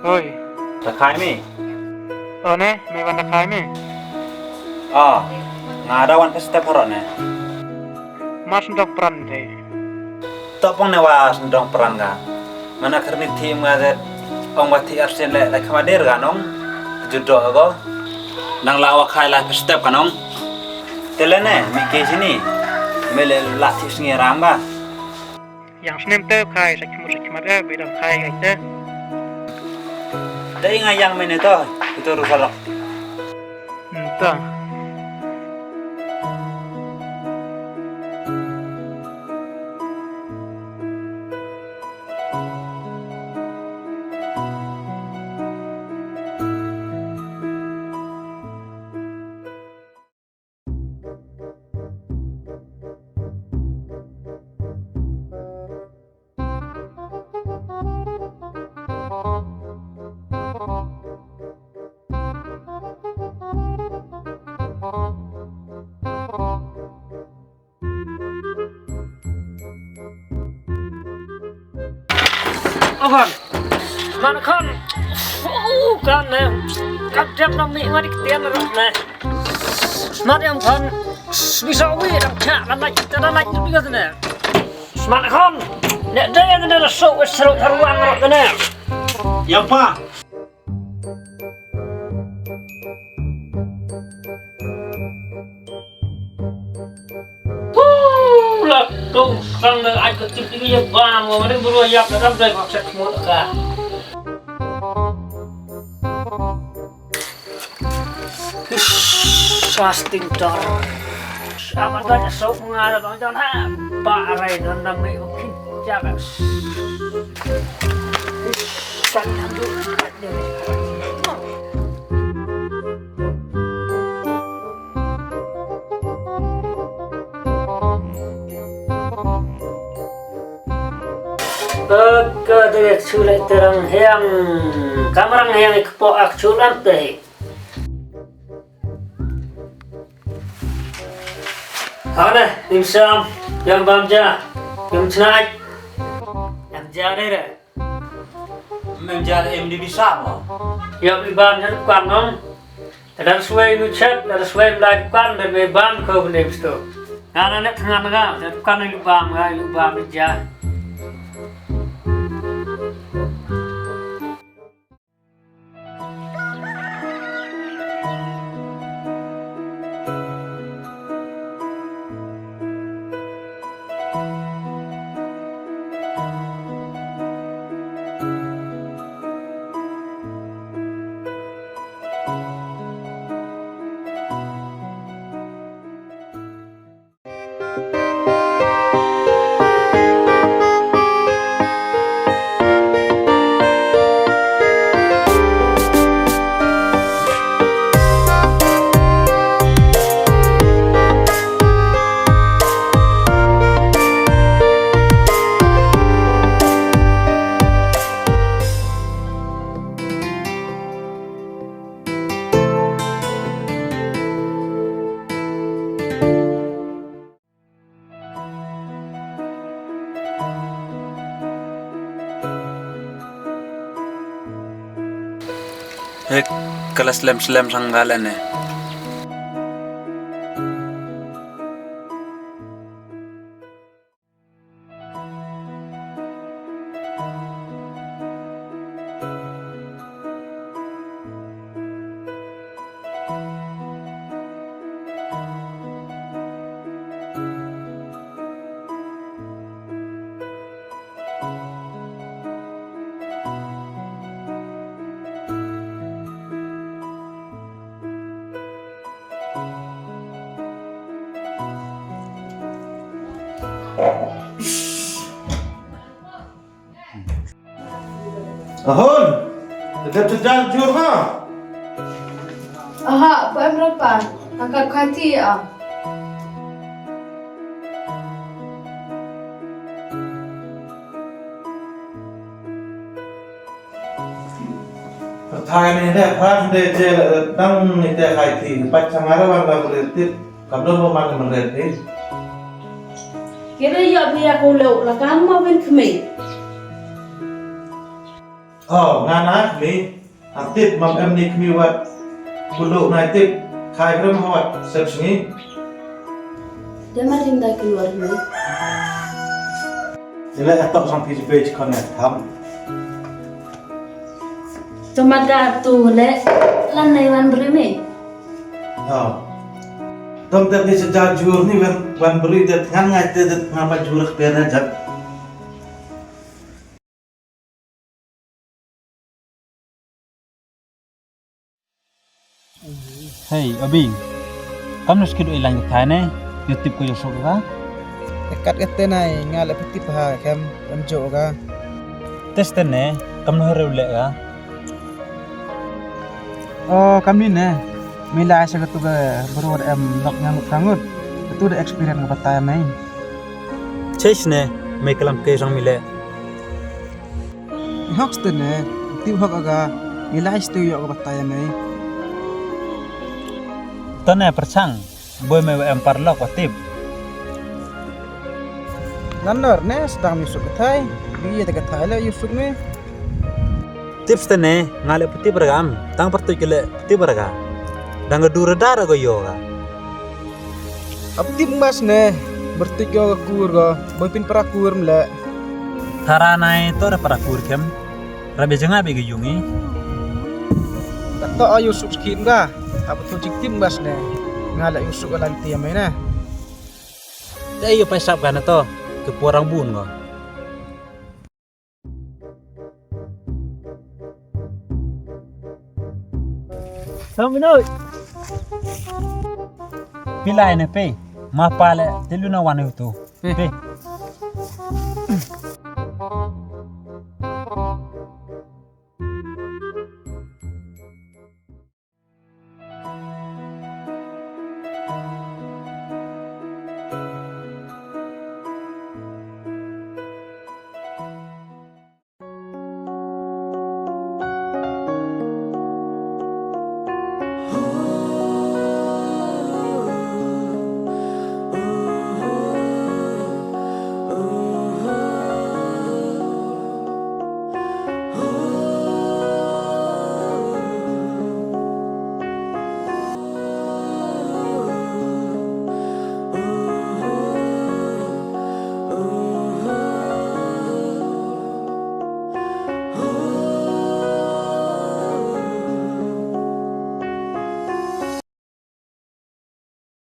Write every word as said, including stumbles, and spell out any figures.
Hoi. Da kha me? O ne, me wan da kha me? O, nga da wan phi step harud ne. Mar sngewdong pran te. To pong ne wa sngewdong pran ka. Mana kyrni thim nga de ong wa thim ar sien le, le khama der ka nong. Ju doh ko. Nang la wa khai la phi step ka nong. Te le ne, me ke sini. Me le la thim sngi ram ka. Yang snem te khai sa khmut sa khmat eh, be dang khai ka te. Dei nga yang me ne to, ito ru salok. Hmm, to. Aban. Man khon. Uh, kan ne. Kan jam nang ni ngan iktian rot ne. Smat yang khon. Bisa wi dang chak dan lait, dan lait ni bigat ne. Smat khon. Ne dei ne da sok wes rot haruang rot ne. Yang pa. Huh, la dong sang da ai ka tip tip ïa bam, wa mane bru ïa ka dam dai ka sek mut ka. Ish, sasting tor. Sama da nya sok nga da bang jan ha. Ba rai dan da me kin jaga. Ish, sang yang du. Ka, ka dei ka chulai te rang hiang. Kam rang hiang i kpoh ak chulam te hi. Hane, im sam, yam bam ja, yam chnai. Yam ja dei re. Mem ja em di bisa mo. Yam di bam ja kan ngam. Lada swai nu chet, lada swai mlai dukan, lada me bam ko bne bisto. Ngana ne thngan nga, lada dukan ne lu bam nga, lu bam ne ja. Hek, ka la slem slem sanggal ane. Ahun, te dep sejal jur ha? Aha, ba em rapa, tangkat kati a. Perthai ni deh, pran deh je dang ni deh hai ti, pat changara wan la boleh tip, kablo bo man mendet ti. Kira ya biya ko lo, la kam ma ben kemi. Oh, nga na kemi. Atip mam em ni kemi wat. Kulo ngai tip. Khai brem hawat sep sngi. Dema ring dai keluar ni. Ila atok sang piji pej kon ya tham. Tomat ga tu le lan nai wan brem e. Oh. Tom te piji ja jur ni wan wan brem te ngan ngai te ngan pa jur ke pera jat. Hei, Abi. Kam nus kidu ilang kita ne, YouTube ko yusuk ka? Dekat kete nai, nga le peti paha kem em jo ka. Tes tene, kam nus rew le ka? Oh, kam ni ne. Mila sa katu ka berur em lok nyangut rangut. Katu da experience ka batai mai. Chase ne, mai kalam ke sang mile. Hok stene, tiu hok aga, milai stu yok ka batai mai. Tane perchang, boy me em parlok wa tip. Nanor ne sedang misuk katai, bi ye katai le yusuk me. Tip stene, ngale putip ragam, tang pertuit kele putip raga. Dang dura dara go yoga. Ap tip mas ne, bertuit go kur go, boy pin para kur mle. Tara nai to da para kur kem. Rabe janga be ge yungi. Tato a yusuk skin ga. Ap tu cik tip mas ne. Ngala yusuk alanti amai na. Te yu paisap ga na to. Ke porang bun go. Tong minoi. Pilai ne pe. Ma pale te lu na wan tu. Pe.